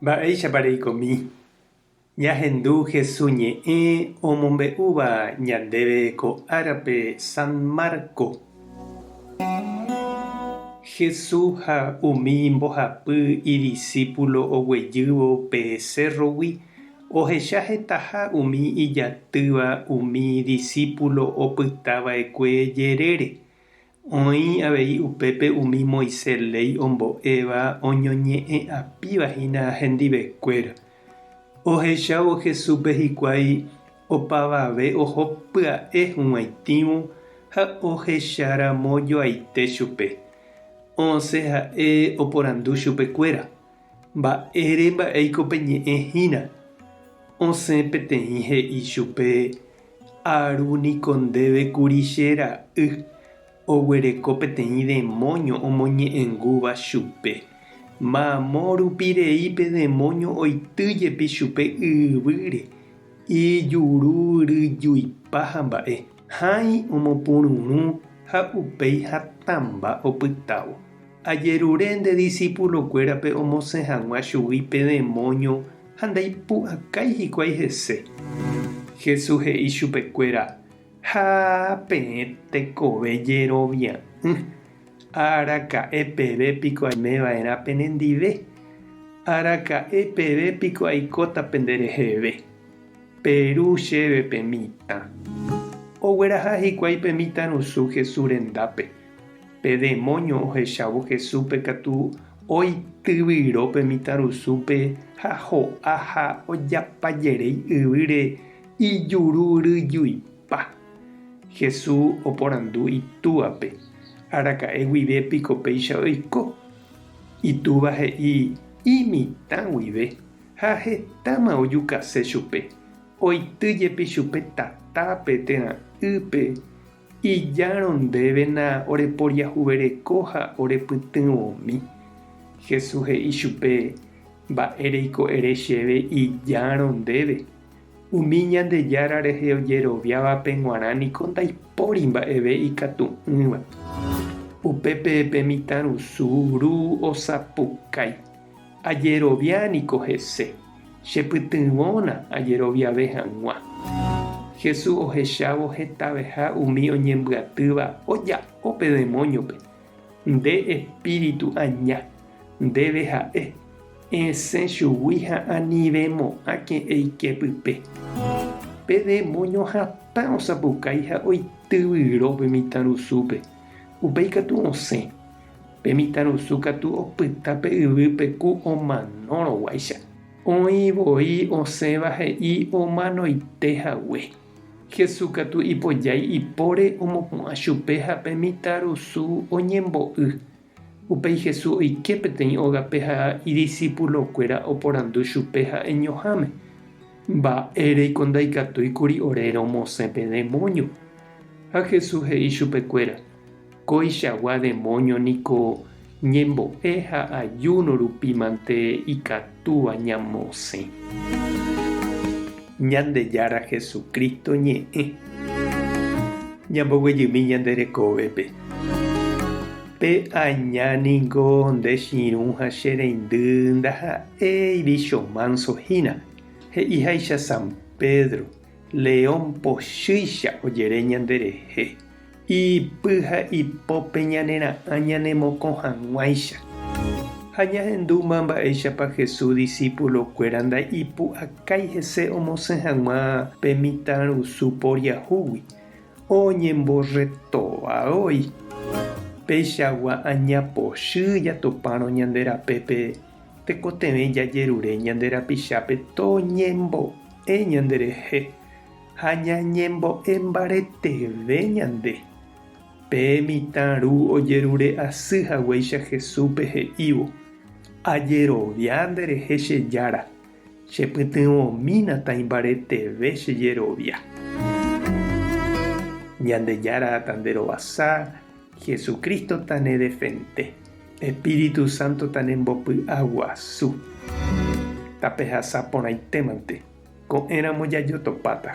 Mba'éichapa reikomi? Ñahendu Hesu ñe'ẽ omombe'úva ñandéve ko árape San Marco. Hesu ha umi mbohapy idisípulo oguejývo pe sérrogui ohecha hetaha umi ijatýva umi disípulo opyta va'ekue jerére. Oĩ avei upépe umi Moisés léi ombo'éva oñoñe'ẽ'apíva hína hendivekuéra. Ohechávo Jesúspe hikuái opavave oho pya'e hug̃uaitĩvo ha ohecharamo joaite chupe. Osẽ ha'e oporandu chupekuéra, Mba'ére mba'éiko peñe'ẽ hína? Osẽ peteĩ he'i chupe, Aru niko ndéve kuri che ra'y, oguereko peteĩ demóño omoñe'ẽngúva chupe. Mamo rupi rei pe demóño oity jepi chupe yvýre, ijuru ryjuipa ha mba'e, hãi omopururũ ha upéi hatãmba opytávo. Ajerure nde disípulokuérape omosẽ hag̃ua chugui pe demóño ha ndaipu'akái hikuái hese. Jesús he'i chupekuéra, Ha peẽ tekove jerovia'ỹ, araka'e peve piko aime va'erã penendive? Araka'e peve piko aikóta pendereheve? Peru chéve pe mitã. Ogueraha hikuái pe mitãrusu Jesús rendápe. Pe demóño ohechávo Jesúspe katu oityvyro pe mitãrusúpe ha ho'a ha ojapajeréi yvýre ijuru ryjuipa. Jesús oporandu itúvape, Araka'e guive piko péicha oiko? Itúva he'i, Imitã guive, ha hetáma ojukase chupe, oity jepi chupe tatápe térã ýpe. Ijárõ ndévena oreporiahuvereko ha orepytyvõmi. Jesús he'i chupe, Mba'éreiko ere chéve ijárõ ndéve? Umi Ñandejára rehe ojeroviávape g̃uarã niko ndaipóri mba'eve ikatu'ỹva. Upépe pe mitãrusu ru osapukái, Ajerovia niko hese, chepytyvõna ajeroviave hag̃ua. Jesús ohechávo hetaveha umi oñembyatýva oja'o pe demóñope, Nde espíritu aña, ndéve ha'e, esẽ chugui ha anivemo'ãke eike pype. Pe demóño hatã osapukái ha oityvyro pe mitãrusúpe, upéi katu osẽ. Pe mitãrusu katu opyta pe yvýpe ku omanórõguáicha. Oĩ voi osẽva he'i omanoite hague. Jesús katu ipojái ipóre omopu'ã chupe ha pe mitãrusu oñembo'y. Upéi Jesús oike peteĩ ógape ha idisipulokuéra oporandu chupe ha'eñoháme, Mba'éreiko ndaikatúikuri ore romosẽ pe demóño? Ha Jesús he'i chupekuéra, Koichagua demóño niko ñembo'e ha ajúno rupi mante ikatúva ñamosẽ. Ñandejára Jesucristo ñe'ẽ. Ñamboguejymi ñande rekovépe. Pe aña niko nde chirũ ha che reindy ndaha'éi vícho mánso hína, he'iháicha San Pedro, león pochýicha ojere ñanderehe. Ipy ha ipópe ñanera'ã ñanemokõ hag̃uáicha. Ha ñahendúma mba'éichapa Jesús disípulokuéra ndaipu'akái hese omosẽ hag̃ua pe mitãrusu poriahúgui, oñemborretóva voi. Peichagua aña pochy jatopárõ ñande rapépe tekotevẽ jajerure ñande rapichápe toñembo'e ñanderehe. Ha ñañembo'e mbareteve ñande. Pe mitã ru ojerure asy haguéicha Jesúspe he'ívo, Ajerovia nderehe che Jára, chepytyvõmína taimbareteve che jerovia. Ñandejára tanderovasa, Jesucristo tanedefende, Espíritu Santo tanembopy'aguasu. Tapehasa porãitémante. Ko'ẽramo jajotopáta.